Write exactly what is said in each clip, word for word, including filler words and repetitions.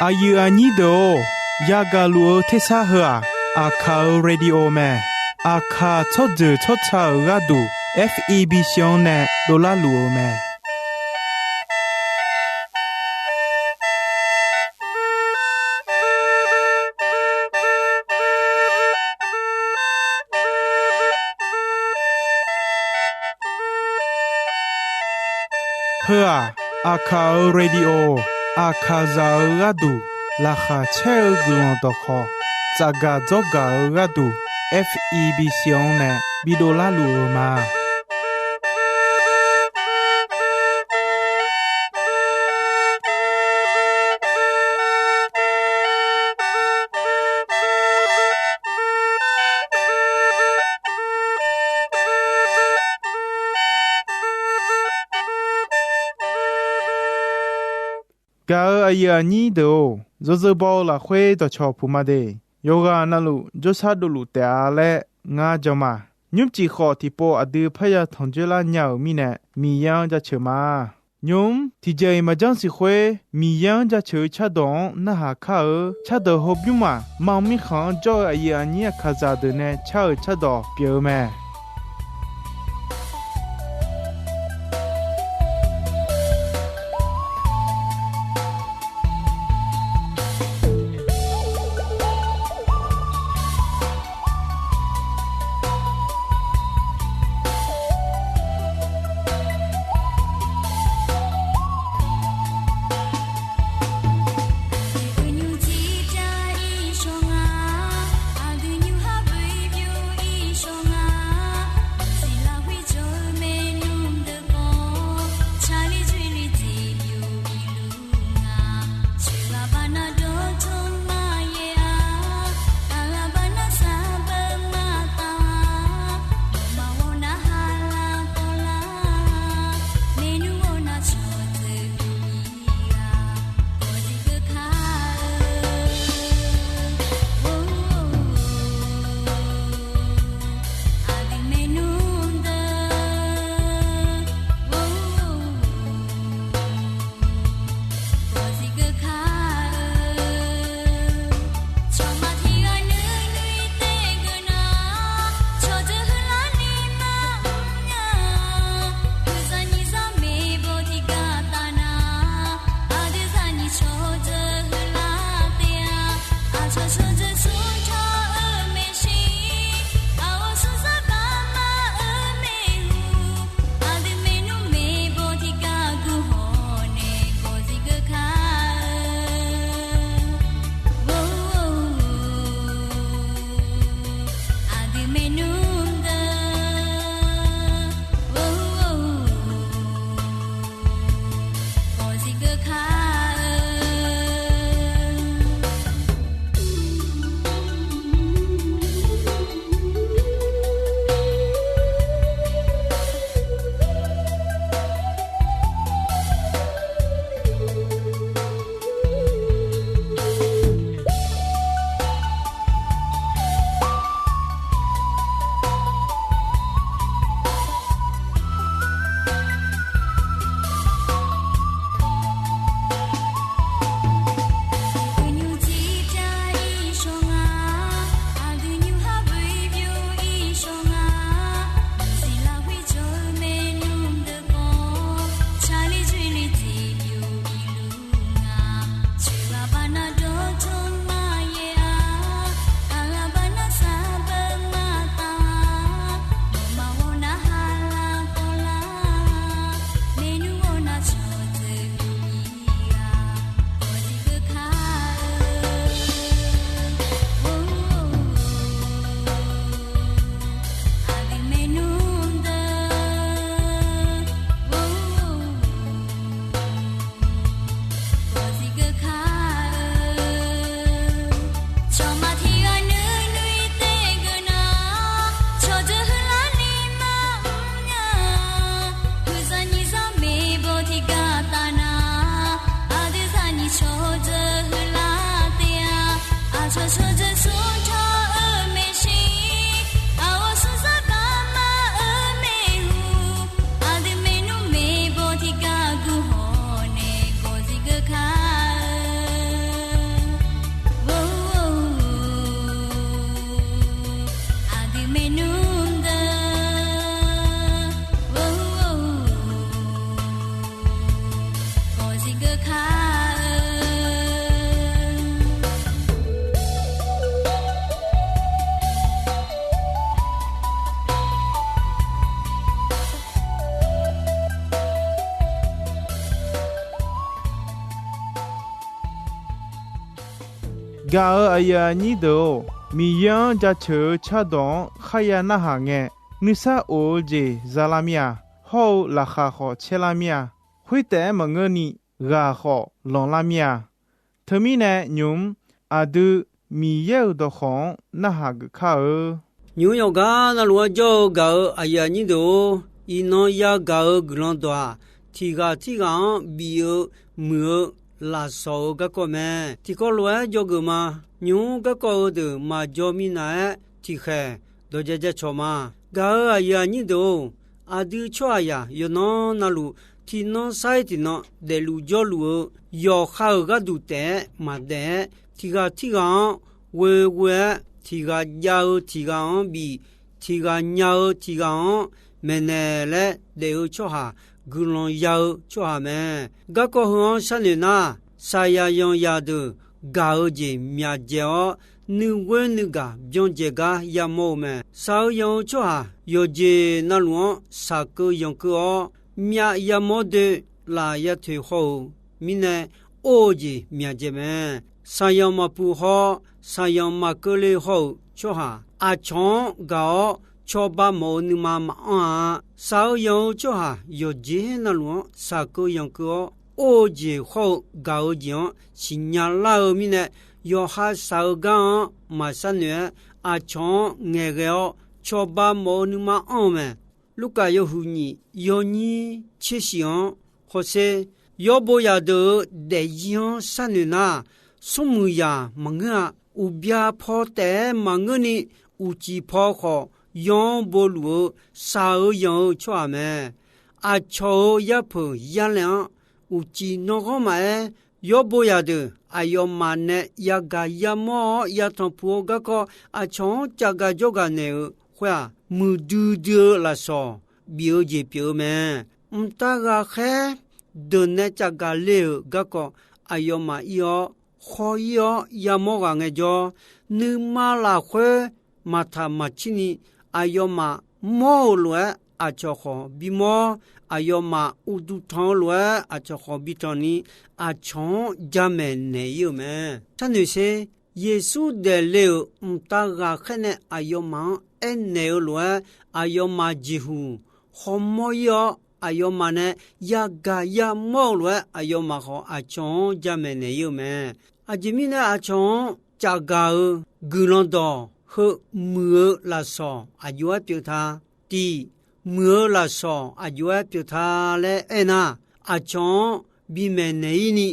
Aqyuif aqnyir deuq-or, yagaq luf-eu tersar heu-aq, Aqkaq-euq radio mae. Aqkaq tsawrjeuq tsawrca-euq gharduq, F E B C-anr nae dovlar luf-eu mae. Heu-aq, Aqkaq-euq radio, Aqkaqzaq-euq gharduq laqkhaq caer-eu guiqlanq dawqkhawq, tsafgaq dzawrgaq-eu gharduq, F E B C-anr nae bidovlar luf-eu ma. Gaq-euq aqyuif aqnyir deuq-or, yawzeu baw-eu lafkhoer dawqcawq puq ma de. Yawqghaq navluf jawrshar dovluf taef-a laer ngar jan ma. Nymrcif khawf tiqpov aqdui parya tanqjoer lar nya-euq mirnae, Miqyaer-anr jaceuq ma. Nymq-mr tiqjeq-iq maqjanr siq khoer, Miqyaer-anr jaceuq-eu cardawq-anr narhaq kar-eu. Cardawq hawbymr maq mam mirkhanq-anr jawr-eu aqyuif aqnyir Aqkaqzaq deuq nae car-euq cardawq pyeuf-eu mae. Gaq-euq aqyuif aqnyir deuq-or, Miqyaer-anr jaceuq-eu cardawq-anr kharya narhaq ngae, nuisar of-eu jeq za lar mir-a. Hawr-eu laqkhaq khawf caer lar mir-a. Khoertaef-aer maqngeurni, ghaq khawf lanqlar mir-a. Teumirnae nymq-mr aqdui Miqyaer-euq dawqkawq-anr narhaq geuf kar-eu. Nymq-mr yawqgar navluf-anr jawr-eu gaq-euq aqyuif aqnyir deuq-or, iqnan yagaq-euq guiqlanq dawq-aq, tiq ghaq tirghaq-anr bif-eu muiq-eu lafsawq-eu garkawv mae. Tiqkawv lof-aer jawrgeuf ma. Nymq-mr garkawv heudeuq maqjaw minav-aer tiqkhaeq dawqjae jacawq ma. Gaq-euq aqyuif aqnyir deuq-or, aqdui tsawrhaqzaq yawqnan navluf tiqnan sar-ir tiqnan daefluf jawrluf-eu yawqha-euq gharduq taef-aer maqdaef-aer, tiq ghaq tirghaq-anr ghoeghoe-aer, tiq ghaq jav-eu tiq ghaq-anr bif, tiq ghaq nya-eu tiq ghaq-anr maeqnaeq laer daef-eu tsawrhaq, guiqlanq ya-eu tsawrhaq mae. Garkawv heu-anr sharnoeq nar, saqyaq yanqzaq deuq gaq-eu jeq myaqdzaeq-awr, nuighoer nuigaq byanjaeq gar yamawr-eu mae. Shaq-eu yanq-eu tsawrhaq yawqjeq navluf-anr shaqkeuv yanqkeuv-awr, myav yamawr doe laf ya toeq haw-euq mirnae, or-eu jeq myaqdzaeq mae. Shaqyanq maqpuq haw, shaqyanq maqkeuvle haw-euq tsawrhaq, aqcawq-anr gaq-awr cawba mawf-eu nuima maqanr-a. Shaq-eu yanq-eu tsawrhaq yawqjeq navluf-anr shaqkeuv yanqkeuv-awr, or-eu jeq hawr-eu gaq-eu jeq-anr siqnya lar-eu mirnae, yawqha shaq-eu gar-anr maqshar noeq-aer, aqcawq-anr ngaeqghae-awr cawba mawf-eu nuima anr-eu mae. Lurkaf yawhuiq nyiq yawnyir tser shif-anr hawsher, yawrbo zaqdeuq-euq daefzir-anr sharnoeq nar, smrmuiq zaq maqngeur-a. Uqbya paw taef-aer maqngeurni, uqcif paw khawf yaw-anr bo luf-eu shaq-eu yanq-eu tsawrhaq mae. Aqcawq-euq yarpeuq yarlaeq-anr uqcif nanrghanr maqaer, yawrbo zaqdeuq aqyawfmaf nae yagaq yamawr-awr yatanq puq-eu garkawv, aqcawq-anr cavgaq jawrgaq naeq-euq khoer-aq, muiqdui dui-eu lafsawq bif-eu jeq pyeuf-eu mae. Mqtav ghaqkhaer deuq nae cavgaq le-euq garkawv, aqyawfmaf ir-awr, khawr ir-awr yamawr ghaq ngaejawr, nuima lafkhoer maqtaq maqcirni, aqyawfmaf mawr-euq lof-aer aqcawq khawf bimawr, aqyawfmaf uqduq tanq-eu lof-aer aqcawq khawf bitanq ni, aqcawq-anr jamaeq naeq ir-euq mae. Sharnoeq sher, Yeqsur daefle-euq mqtav ghaqkhaer nae aqyawfmaf-anr aernaeq-eu lof-aer, aqyawfmaf jeqhuq hawmawr ir-awr, aqyawfmaf nae yagaq yamawr-eu lof-aer, aqyawfmaf khawf aqcawq-anr jamaeq naeq ir-eu mae. Aqjeq mirnae aqcawq-anr cavgaq-eu guiqlanq dawq heu muiq-eu lafsawq aqjox-aer pyeuf ta. Tiq, muiq-eu lafsawq aqjox-aer pyeuf ta laer aernar, aqcawq-anr bimaeq naeq ir ni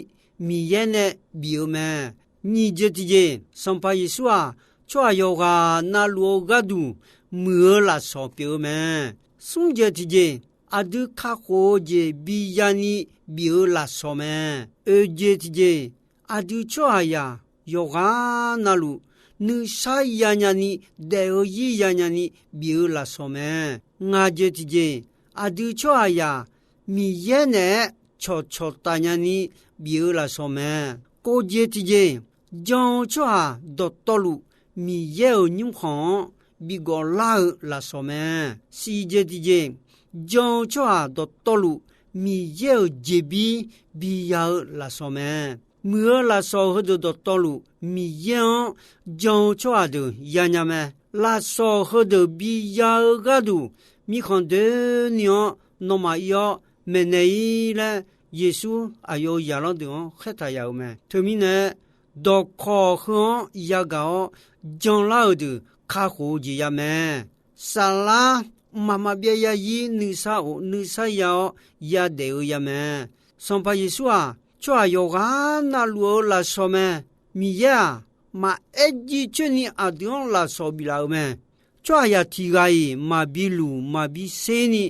Miqyaer nae bif-eu mae. Nyiq jeq tiqjeq, Sanqpaq Yeqsur-aq, tsawrhaq yawqghaq navluf-eu gharduq muiq-eu lafsawq pyeuf-eu mae. Smr jeq tiqjeq, aqdui kakhof-eu jeq biya ni bif-eu lafsawq mae. Oeq jeq tiqjeq, aqdui tsawrhaqzaq yawqghaq navluf nuisar yanya ni, daef-eu zir yanya ni bif-eu lafsawq mae. Ngaq jeq tiqjeq, aqdui tsawrhaqzaq Miqyaer naeq-aer cawqcawq taf nya ni bif-eu lafsawq mae. Kov jeq tiqjeq, jan-eu tsawrhaq dawqtawvluf Miqyaer-euq nymrkhanq-anr bi gawflar-eu lafsawq mae. Siq jeq tiqjeq, jan-eu tsawrhaq dawqtawvluf Miqyaer-euq jeqbir biya-eu lafsawq mae. Muiq-eu lafsawq heudeuq dawqtawvluf Miqyaer-anr jan-eu tsawrhaq deuq yanya mae. Lafsawq heudeuq biya-eu gharduq, mirkhanq doeni-anr nawmaf ir-awr maeqnaeq ir laer, Yeqsur aqyawf-euq zaqlanr deuq-anr khaertaq yaf-euq mae. Teumirnae, dawqkawq heu-anr yagaq-awr janlar-euq deuq kakhof-eu jeq ya mae. Saflar mqmaq maqbyav yarzir nuisar of nuisar ya-awr yadaef-eu ya mae. Sanqpaq Yeqsur-aq, tsawrhaq yawqghaq navluf-eu lafsawq mae. Miqyaer-aq, maqaer jiv coer ni aqdui-anr lafsawq biflaf-euq mae. Tsawrhaqzaq tiq ghaq-iq maqbi luq maqbi ser ni,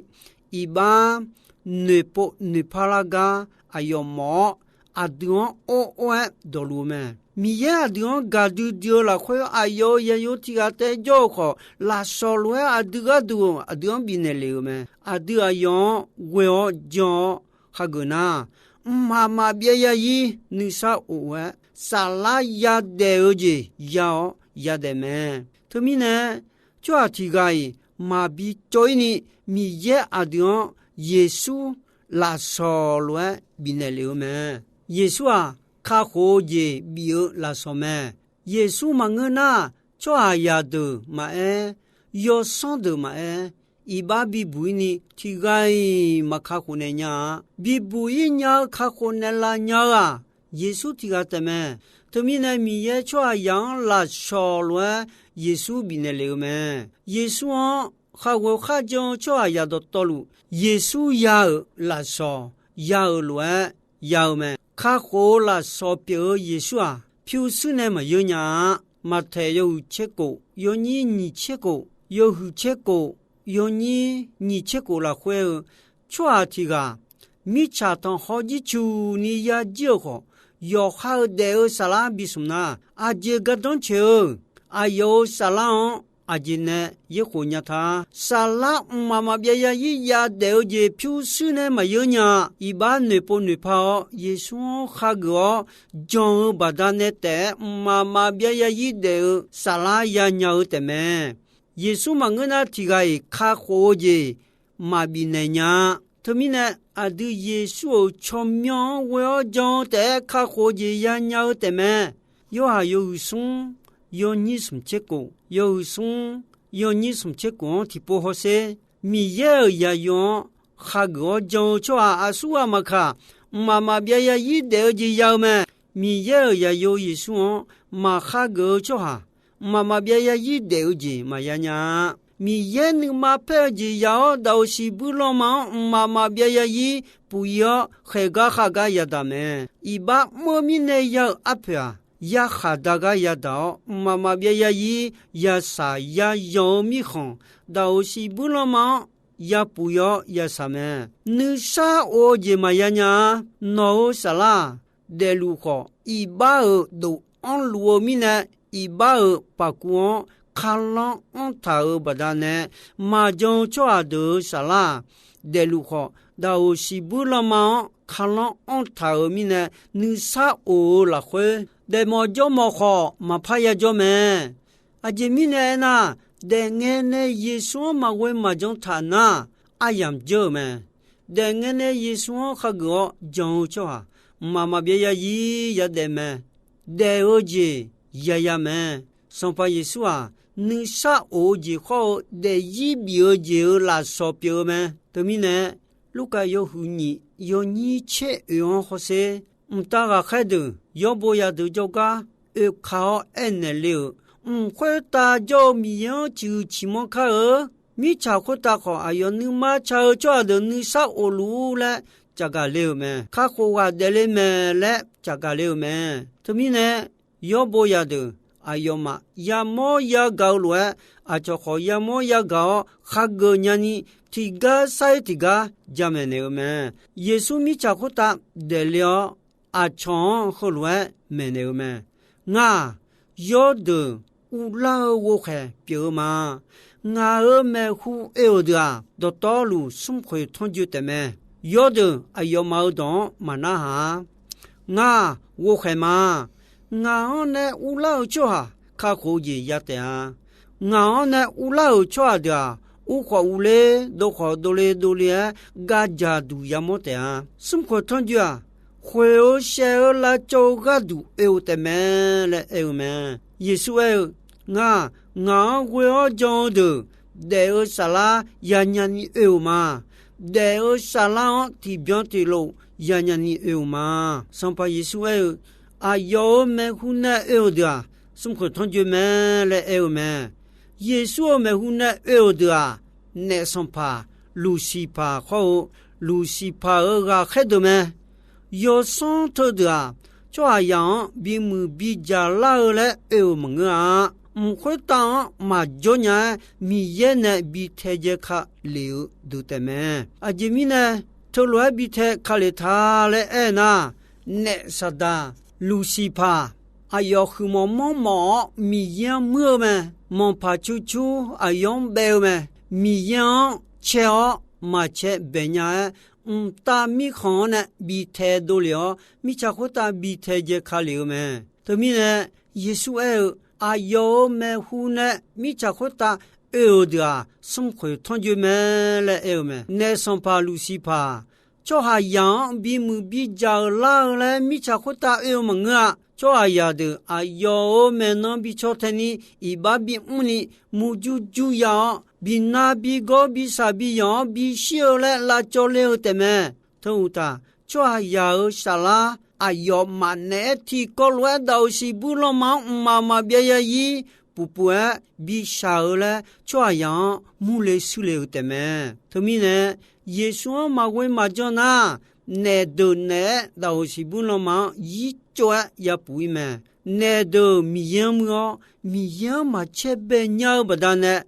iqbax noeqpov noeqpar lar gar aqyawf mawf-awr, aqdui-anr or or-aer dawqluf-eu mae. Miqyaer aqdui-anr gaqdui dui-eu lafkhoer, aqyawf-euq zaqyo tiq ghaq taef jawr-eu khawf, lafsawq lof-aer aqdui gharduq aqdui-anr bifnaeq lef-euq mae. Aqdui aqyawf-anr ghoe-awr jan-awr hageuf nar, mqmaq maqbyav yarzir nuisar of-aer, saflar yadaef-eu jeq ya-awr yadaef mae. Teumirnae, tsawrhaq tiq ghaq-iq maqbi cawv ir ni, Miqyaer aqdui-anr Yeqsur lafsawq lof-aer bifnaeq lef-eu mae. Yeqsur-aq, kakhof-eu jeq bif-eu lafsawq mae. Yeqsur maqngeur nar, tsawrhaqzaq deuq maqaer, yawsanr deuq maqaer, iqbax bibuq-ir ni tiqghaq-iq maqkakhof naeq nya-a. Bibuq-ir nya-eu kakhof naeqlaf nya-eu-aq, Yeqsur tiqghaq taefmae. Teumirnae Miqyaer tsawrhaqzaq-anr lafshawq lof-aer Yeqsur bifnaeq lef-eu mae. Yeqsur-anr khaqghoe kharjan-eu tsawrhaqzaq dawqtawvluf, Yeqsur ya-euq lafshawq ya-euq lof-aer ya-eu mae. Kakhof-eu lafshawq pyeuf-eu Yeqsur-aq, pyurshuir nae maqyeur nya-a. Maqtaeq yawhuiq tser kof, yawnyir nyiq tser kof, yawhuiq tser kof, yawnyir nyiq tser kof lafkhoer-eu, tsawrhaq tiq ghaq mirtsaq tanqkhawr jircuq ni yajir-euq khawf, yawqha-euq daef-eu saflar bismq nar, aqjeq gardanr coeq-eu, aqyawf-euq saflar-anr aqjeq nae yaerkhof nya ta. Saflar mqmaq maqbyav yazir yadaef-eu jeq pyurshuir nae maqyeur nya-a. Iqbax noeqpov noeqpa-awr, Yeqsur-anr khageuf-awr jan-eu baqdanae taef-aer mqmaq maqbyav yazir daef-eu saflar yanya-eu taefmae. Yeqsur maqngeur nar, tiqghaq-iq kakhof-eu jeq maqbif naeq nya-a. Teumirnae, aqdui Yeqsur-euq tsawrmyanr-anr ghoe-awr jan-eu taef-aer kakhof-eu jeq yanya-eu taefmae. Yorhaq yawhuiq smr, yawnyir smq tser kof, yawhuiq smr, yawnyir smq tser kof-anr tiqpov hawsher. Miqyaer-euq zaqyo-anr khageuf-awr jan-eu tsawrhaq aqsurghaq maqkaq, mqmaq maqbyav yazir daef-eu jeq ya-eu mae. Miqyaer-euq zaqyo Yeqsur-anr maqkhageuf-eu tsawrhaq, mqmaq maqbyav yazir daef-eu jeq maqya nya-a. Miqyaer nuima paer-eu jeq ya-awr, daqoq siqbuir lanma-anr mqmaq maqbyav yazir puq-ir-awr, khaeqgar khavgar yadaq mae. Iqbax mr-eu mirnae ya-euq arpoeq-aq, yarkhaq dagar yadaq-awr, mqmaq maqbyav yazir yasaq yazanq-eu mirkhanq, daqoq siqbuir lanma-anr yapuq-ir-awr yasaq mae. Nuisar of-eu jeq maqya nya-a. Nawq-euq saflar-aq, daefluf khawf, iqbax-euq dof anrluf-eu mirnae, iqbax-euq paqkuv-anr kalanr anrtaq-euq baqdanae, maqjan-eu tsawrhaq deuq-euq saflar-aq, daefluf khawf, daqoq siqbuir lanma-anr kalanr anrtaq-euq mirnae, nuisar of-eu lafkhoer, daefmawf jawrmawf khawf maqpar yajawr mae. Aqjeq mirnae aernar, daefngae nae Yeqsur-anr maqghoe maqjan taq nar, aryamq dzeur-euq mae. Daefngae nae Yeqsur-anr khageuf-awr jan-eu tsawrhaq, mqmaq maqbyav yazir yadaef mae. Daef-eu jeq yaya mae. Sanqpaq Yeqsur-aq, nuisar of-eu jeq khawr-eu daefzir bif-eu jeq-euq lafsawq pyeuf-eu mae. Teumirnae, Lurkaf yawhuiq nyiq yawnyir tser oeq-anr hawsher. Mqtav ghaqkhaer deuq, yawrbo yadeuq jawrgar oekaq-awr aernaeq le-euq, mq khoertav jawr-eu Miqyaer-anr ciqhuiq ciqmanr kar-eu, mirtsaq khoertav khawf aqyawf nuima ca-eu tsawrhaq deuq nuisar of luf-ur laer caqgaq le-euq mae. Kakhof ghaq daefle mae laer caqgaq le-euq mae. Teumirnae, yawrbo yadeuq aqyawfmaf yamawr yagaq-eu lof-aer, aqcawq khawf yamawr yagaq-awr khageuf nyani, tiqgar sar-ir tiqgar jamaeq naeq-eu mae. Yeqsur mirtsaq khoertav daefle-awr, aqcawq-anr heulof-aer maeqnaeq-eu mae. Ngar-aq, yawrdeuq uvlar-eu ghovkhaeq pyeuf-eu ma. Ngaq-euq maeqhu oe-euq deuq-aq, dawqtawvluf smrkhoeq tanrjoe taefmae. Yawrdeuq aqyawfmaf-euq dawq-anr maqnarhaq-ar. Ngar-aq, ghovkhaeq ma. Ngaq-anr nae uvlar-eu tsawrhaq kakhof-eu jeq ya taef-a. Ngaq-anr nae uvlar-euq tsawrhaq deuq-aq, uvkhawf uvler, dovkhawf dovle dovle-aer gaq dzaq duq yamawr taef-a. Smrkhoeq tanrjoe-aq, khoeq-eu shaeq-eu lavcawv-eu gharduq oe-eu taefmae laer aer-eu mae. Yeqsur aer-eu, Ngar, ngaq-anr ghoe-awr jan-eu deuq, daef-eu saflar yanya ni oe-euq ma. Daef-eu saflar-anr tiqbyan tiqlof yanya ni oe-euq ma. Sanqpaq Yeqsur aer-eu, Aqyawf-euq maeqhu nae oe-euq deuq-aq, smrkhoeq tanrjoe mae laer aer-eu mae. Yeqsur-euq maeqhu nae oe-euq deuq-aq, naef sanqpaq Luqsiqpaq khawr-eu, Luqsiqpaq-euq ghaqkhaer deuq mae. Yawsanr teudeuq-aq, tsawrhaqzaq-anr bimuiq bidzaq lar-eu laer oe-euq maqngeur-a. Mq khoertav-anr maqjawr nya-aer, Miqyaer nae bi tae dzae ka lef-eu deuq taefmae. Aqjeq mirnae, teulof-aer bi tae ka lef ta laer aer nar, naef saqdaq Luqsiqpaq, aqyawf huiqmawf manrmawf-awr Miqyaer-anr muir-eu mae. Manqpaq cur cur aqyawf-anr baev-eu mae. Miqyaer-anr cae-awr maqcae bae nya-aer, mqtav mirkhanq-anr nae bi tae dovlef-awr, mirtsaq khoertav bi tae dzae ka lef-eu mae. Teumirnae, Yeqsur aer-eu, Aqyawf-euq maeqhu nae mirtsaq khoertav oe-euq deuq-aq, smrkhoeq tanrjoe mae laer aer-eu mae. Naef sanqpaq Luqsiqpaq, tsawrhaqzaq-anr bimuiq bidzaq-euq lar-eu laer mirtsaq khoertav oe-eu maqngeur-a. Tsawrhaqzaq deuq aqyawf-euq maeqnan bi caw tae ni, iqbax bimr ni, murjur jur ya-awr, binar bigawr bishaq biyawq-anr bishir-eu laer lavcawv le-eu taefmae. Teu uqtaf, tsawrhaqzaq-euq saflar aqyawfmaf naeq-aer tiqkawv lof-aer daqoq siqbuir lanma-anr mqmaq maqbyav ya ir pufpuf-aer bishaq-eu laer tsawrhaqzaq-anr murle shuirle-euq taefmae. Teumirnae, Yeqsur-anr maqghoe maqjan nar, naef deuq naeq-aer daqoq siqbuir lanma-anr yir tsov-aer yapuf ir mae. Naef deuq Miqyaer-anr muir-awr, Miqyaer-anr maqcaer bae nyar-eu baqdanae,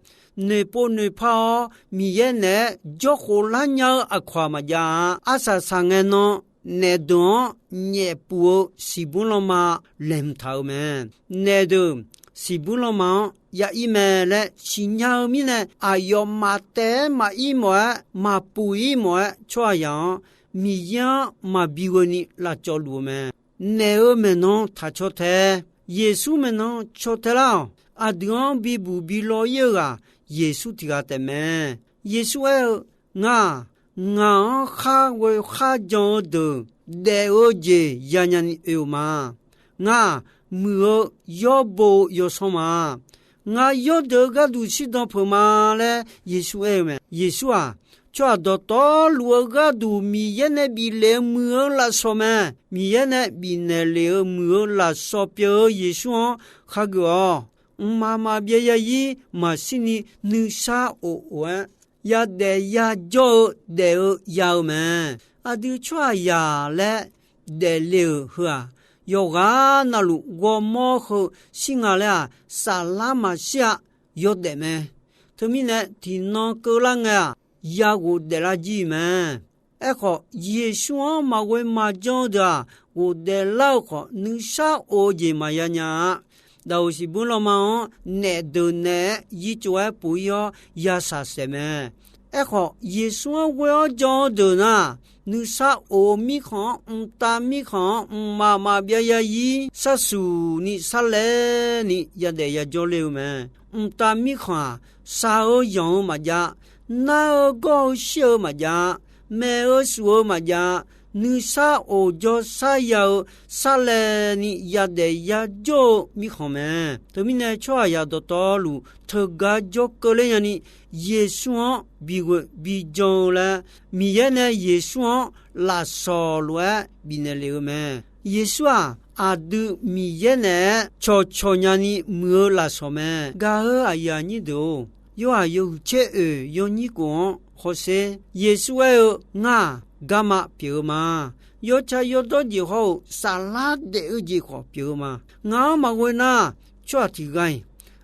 noeqpov noeqpar-awr Miqyaer naeq-aer jawrkhof lar nya-eu aqkawq-aq maqjav-a. Arsaq saqngae nan naef deuq-anr nyaef puf-eu siqbuir lanma laeqhmq taq-euq mae. Naef deuq siqbuir lanma-anr ya ir mae laer siqnya-eu mirnae, aqyawfmaf taef-aer maqir mawf-aer, maqpuf ir mawf-aer, tsawrhaqzaq-anr Miqyaer-anr maqbi ghoe ni lavcawv luf-eu mae. Naef-euq maeqnan taq caw tae, Yeqsur maeqnan caw tae lar-awq. Aqdui-anr bibuq bi law ir-eu ghaq Yeqsur tiq ghaq taef mae. Yeqsur aer-eu, Ngar-aq, ngaq-anr khar ghoe khar jan-eu deuq daef-eu jeq yanya ni oe-eu ma. Ngar-aq, muiq-eu yawrbo-eu yawsanr ma. Ngar yawrdeuq-eu gharduq shirdan peuq ma laer Yeqsur aer-eu mae. Yeqsur-aq, tsawrhaq dawqtawvluf-eu gharduq Miqyaer nae bif lef-eu muiq-eu lafsawq mae. Miqyaer nae bifnaeq lef-eu muiq-eu lafsawq pyeuf-eu Yeqsur-anr khageuf-awq. Mqmaq maqbyav ya ir maqshir ni nuisar of of-aer, yadaef yajawr-eu daef-eu ya-eu mae. Aqdui tsawrhaqzaq laer daefle-euq heu-aq, yawqghaq navluf ghawrmawr heu shir nga laer-aq, saflar maqshir-a, yawdaef mae. Teumirnae tiqnan keuvlar ngae-aq, ya ghofdaef lar jir-iq mae. Aerkhawf, Yeqsur-anr maqghoe maqjan-eu deuq-aq, ghofdaef lar-eu khawf nuisar of-eu jeq maqya nya-a. Daqoq siqbuir lanma-anr naef deuq naeq-aer yir tsov-aer puf ir-awr ya shaqsaef mae. Aerkhawf, Yeqsur-anr ghoe-awr jan-eu deuq nar, nuisar of-eu mirkhanq-anr, mqtav mirkhanq-anr mqmaq maqbyav ya ir sharsuq ni sarlaev ni yadaef yajawr le-eu mae. Mqtav mirkhanq-aq, shaq-eu yanq-eu maqjav, nar-eu gawr-eu shir-eu maqjav, maeq-eu shuf-eu maqjav, nuisar of jawrsar ya-eu sarlaev ni yadaef yajawr-eu mirkhanq mae. Teumirnae tsawrhaqzaq dawqtawvluf teugar jawr keuvler nyani, Yeqsur-anr bighoe bijan-eu laer, Miqyaer nae Yeqsur-anr lafsawq lof-aer bifnaeq lef-eu mae. Yeqsur-aq, aqdui Miqyaer naeq-aer cawqcawq nyani muiq-eu lafsawq mae. Gaq-eu aqyuif aqnyir deuq-or, Yorhaq yawhuiq tser oeq yawnyir khof-anr hawsher. Yeqsur aer-eu, Ngar-aq, garma pyeuf-eu ma. Yawtsaq yawdawr jeq hawr-eu saflar daef-eu jeq khawf pyeuf-eu ma. Ngaq-anr maqghoe nar, tsawrhaq tiq ghaq-iq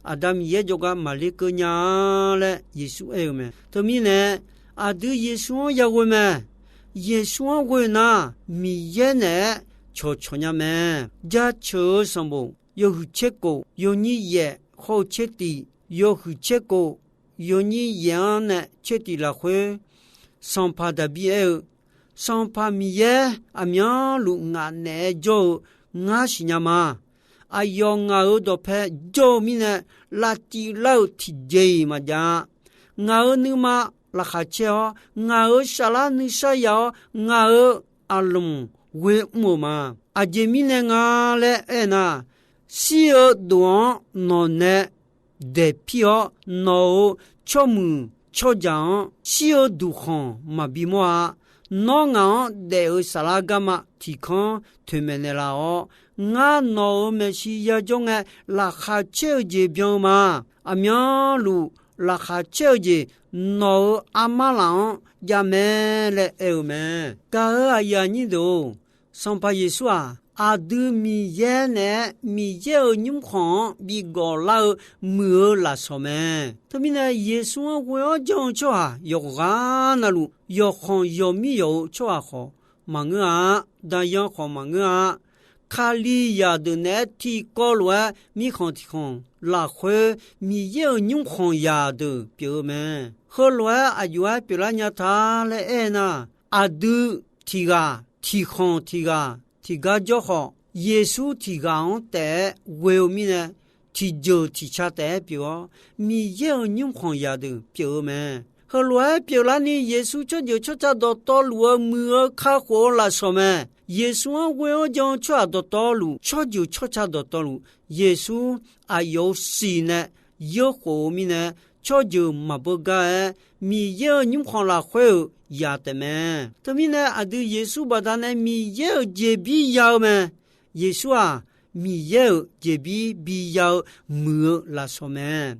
Aqda Miqyaer jawrgar maqler keuv nya-a laer Yeqsur aer-eu mae. Teumirnae, aqdui Yeqsur-anr yaghoe mae. Yeqsur-anr ghoe nar, Miqyaer naeq-aer cawqcawq nya mae. Jaceuq-eu sanqbof yawhuiq tser khof yawnyir yaef hawr-eu tser tiq, yawhuiq tser khof yawnyir yaef-anr nae tser tiq lafkhoer, sanqpaq Daqbir aer-eu, Sanqpaq Miqyaer aqmyanluf ngaq naeq-aer jawr-eu ngar siqnya ma. Aqyawf ngaq-euq dawqpae jawr-eu mirnae, lavcif lar-euq tiqjeq-iq maqjav-a. Ngaq-euq nuima laqkhaq caer-awr, ngaq-euq saflar nuisar ya-awr, ngaq-euq aqlmq ghoe mr-euq ma. Aqjeq mirnae nga laer aernar, shir-eu dof-anr nawq nae daeqpir-awr, nawq-euq tsawrmuiq tsawrjaq-anr shir-eu duqkhanq maqbi mawr-a. Nawr ngaq-anr daef-eu saflar garma tiq kanr toeqmaeq naeqlaf-awr, ngar nawq-euq maeqshi yajawr ngae, laqkhaq caer-eu jeq byan-eu ma. Aqmyanluf laqkhaq caer-eu jeq nawq-euq armar laf-anr javmae laer aer-eu mae. Gaq-eu aqyuif aqnyir deuq-or, Sanqpaq Yeqsur-aq, aqdui Miqyaer naeq-aer Miqyaer-euq nymrkhanq-anr bi gawflar-eu muiq-eu lafsawq mae. Teumirnae, Yeqsur-anr ghoe-awr janr-eu tsawrhaq yawqghaq navluf, yawqkhanq yawqmir yawq-euq tsawrhaq khawf maqngeur-a. Daqyan khawf maqngeur-a. Kalizaq deuq naeq-aer tiqkawv lof-aer mirkhanq tiqkhanq lafkhoer Miqyaer-euq nymrkhanq zaqdeuq pyeuf-eu mae. Heulof-aer aqjox-aer pyeuflar nya ta laer aernar, aqdui tiq ghaq, tiqkhanq tiq ghaq tiqgar jawr khawf, Yeqsur tiq ghaq-anr taef-aer ghoe-eu mirnae, tiqjeuq tiqca taef-aer pyeuf-awr, Miqyaer-euq nymrkhanq zaqdeuq pyeuf-eu mae. Heulof-aer pyeuflarni Yeqsur tsawrjeuq tsawrca dawqtawvluf-eu muiq-eu kakhof-eu lafsawq mae. Yeqsur-anr ghoe-awr jan-eu tsawrhaq dawqtawvluf, tsawrjeuq tsawrca dawqtawvluf, Yeqsur aqyawf-euq siq nae yeurkhof-eu mirnae, tsawrjeuq maqbeu gar-aer Miqyaer-euq nymrkhanq lafkhoer-euq yaq taefmae. Teumirnae aqdui Yeqsur baqdanae Miqyaer-euq jeqbir ya-eu mae. Yeqsur-aq, Miqyaer-euq jeqbir biya-eu muiq-eu lafsawq mae.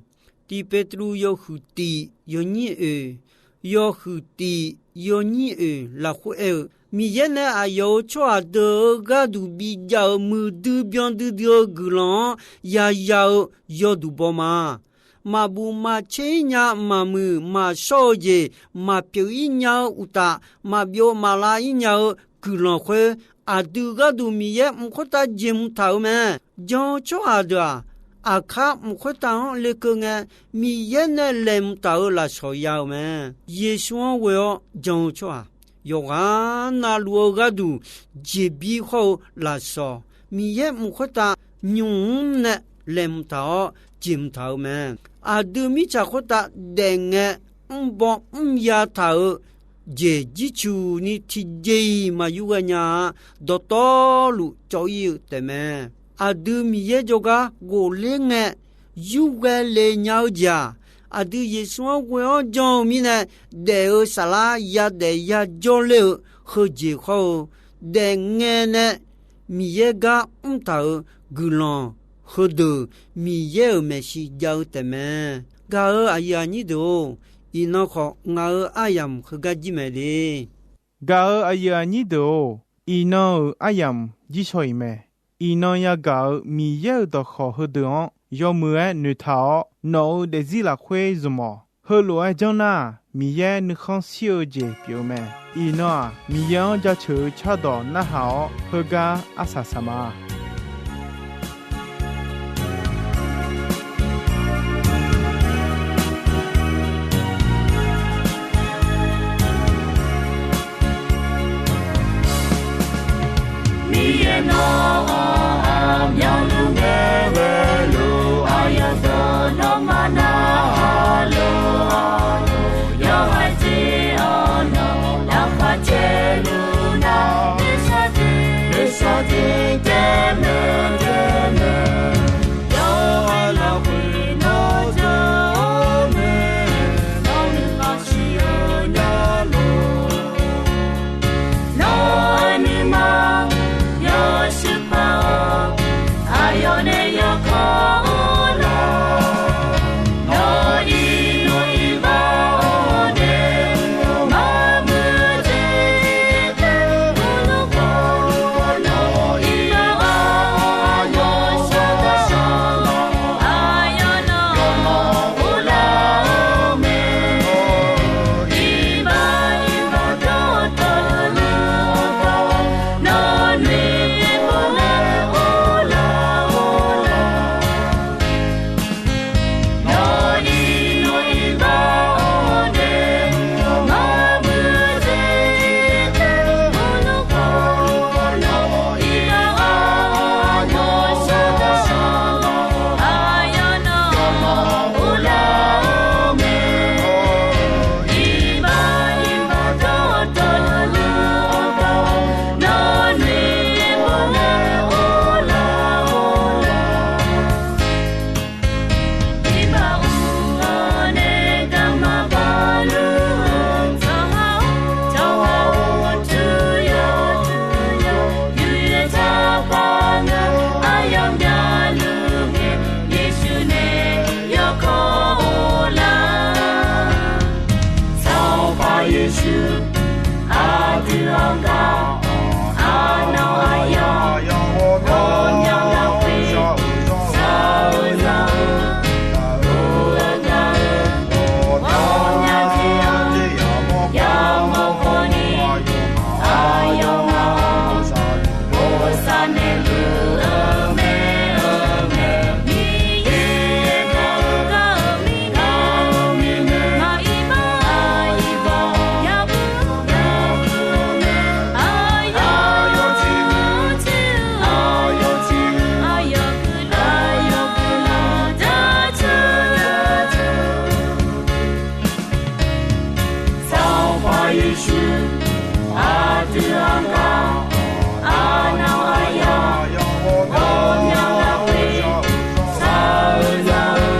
Tiq Petruv yawhuiq tiq yawnyir oeq, yawhuiq tiq yawnyir oeq lafkhoer aer-eu, Miqyaer nae aqyawf-euq tsawrhaq deuq-euq gharduq bijav-euq muiqdui byan duidui-eu guiqlanq-anr yaya-eu yawduq baw ma. Maqbuf maqtser-ir nya maqmuiq maqshawr-eu jeq maqpyeuf-ir nya-eu uqtaf, maqbyov maqlav-ir nya-eu guiqlanq khoer, aqdui gharduq Miqyaer mq khoertav jeq mq taq-euq mae. Jan-eu tsawrhaq deuq-aq, aqkar mq khoertav-anr lekeuv ngae, Miqyaer nae laeqhmq taq-euq lafsawq ya-euq mae. Yeqsur-anr ghoe-awr jan-eu tsawrhaq, yawqghaq navluf-eu gharduq jeqbir hawr-eu lafsawq, Miqyaer mq khoertav nymq mr nae laeqhmq taq-awr jeq mq taq-euq mae. Aqdui mirtsaq khoertav daefngae mrbaw mrya taq-euq jeq jircuf ni tiqjeq-iq maqyur ghae nya-a. Dawqtawvluf cawv-ir-eu taefmae. Aqdui Miqyaer jawrgar ghofler ngae yurghae le nya-eu jeq-aq, aqdui Yeqsur-anr ghoe-awr jan-eu mirnae, daef-eu saflar yadaef yajawr ler-eu heujeq hawr-eu, daefngae nae Miqyaer gar mrtaq-euq guiqlanq heudeuq Miqyaer-euq maeqshi jav-eu taefmae. Gaq-euq aqyuif aqnyir deuq-or, iqnan khawf ngaq-euq aryamq heugar jir mae le. Gaq-euq aqyuif aqnyir deuq-or, iqnan-euq aryamq jir shaw-iq mae. Iqnan yagaq-euq Miqyaer-euq dawqkawq heudeuq-anr yawmuiq-aer noeqtaq-awr, nawq-euq daefzir lafkhoer zmq-awq. Heulof-aer janr nar-aq, Miqyaer nuikhanr shir-eu jeq pyeuf-eu mae. Iqnan-aq, Miqyaer-anr jaceuq-eu cardawq narhaq-awr, heugar arsaq saq ma. Miqyaer nawq-anr aqmyanluf ngae ghae-eu lof, aqyawf dawq nawmaf narhaq lof-a. Yawhaiq jeq-awr nawq laqkhaq caevluf nar, nuisar jeq nuisar jeq taef mae taef mae. Yawqha lafkhoer nawr jawr-eu mae, nawr nuima siq-eu nya lof. Nawr-euq nuima yawshuif Yeqsur, aqdui-anr gar, aqnan aqyawf, ghawqmya lafkhoer shar-eu nar-eu,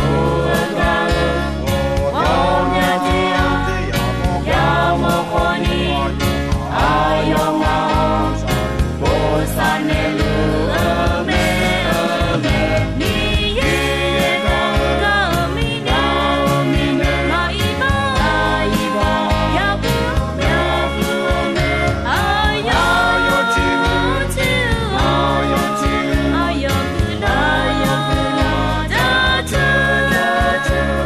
ur-eu gar-eu, ghawqmya jeq-anr yamawr khawf ni, aqyawf ngaq-anr bosav naeqluf-eu mae, eu mae. Miqyaer-anr gar-eu mirnae, maq iqbax, maq iqbax, yabuq, yabuq-eu mae. Aqyawf, aqyawf tiq ghaq, aqyawf tiq ghaq, aqyawf guiqlanq, aqyawf guiqlanq jaceuq, jaceuq.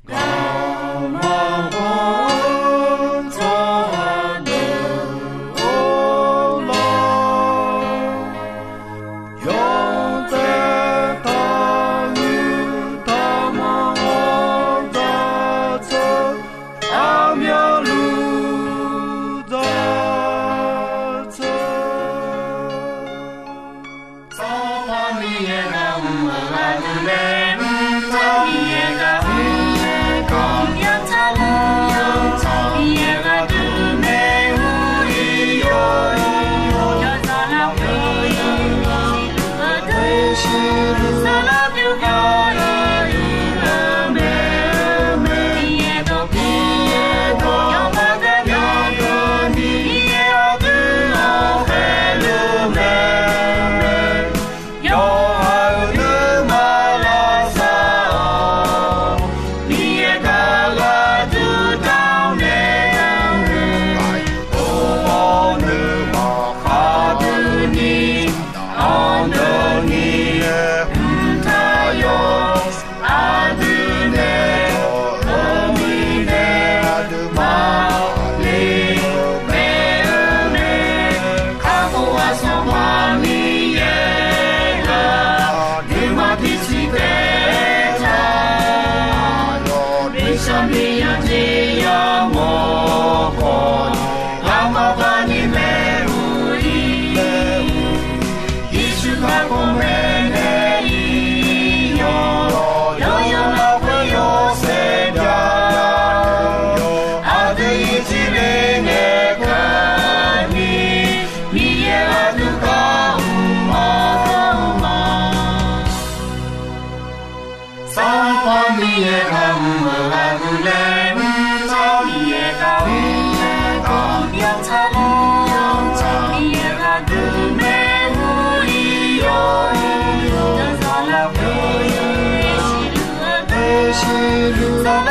Garma banq-anr taq deuq-or lawr, yawdaef taqhuiq taqmanq-anr jaceuq, aqmyanluf jaceuq. Sanqpaq Miqyaer ghaq mr-euq ghaq deuq mae, mr-eu Miqyaer ghaq mr-eu, mr-eu Miqyaer ghaq mr-eu, Miqyaer ghaq deuq mae, mr-eu Iqyaw, Iqyaw yawzaq lafkhoer shiqluf-eu deuq, shiqluf-eu deuq, shiqluf-eu deuq, saflar pyur-eu, pyur-eu mae, eu mae. Miqyaer dawq, Miqyaer dawq, yawmar gar, yawmar gar ni, Miqyaer aqdui-anr khaeqluf mae, eu mae. Yawqha-euq nuima lavsav-awq. Miqyaer gar gharduq danr nae, or-awr nuima khaqdui ni, aqdui ni, mqtav yawq aqdui nae, aqdui nae, aqduimaf le-eu mae, eu mae. Kakhof-a Sanqpaq Miqyaer-aq, nuima tiqsiq taef-aer taq, noeqshaq miqyan jeq yamawr khawf, aqma bani maeq-eu ir. Yeqsur kakhof maeqnaeq ir-awr, yawqyawq lafkhoer yawshaef byav-awr, aqdui-ir tiqle ngae kar ni, Miqyaer aqdui gar mr-awr ma. Sanqpaq Miqyaer ghaq mr-euq ghaq deuq mae, mr-eu Miqyaer ghaq mr-eu, Miqyaer ghaq mr-eu, Miqyaer ghaq deuq mae, mr-eu Iqyaw, Iqyaw yawzaq lafkhoer shiqluf-eu deuq, shiqluf-eu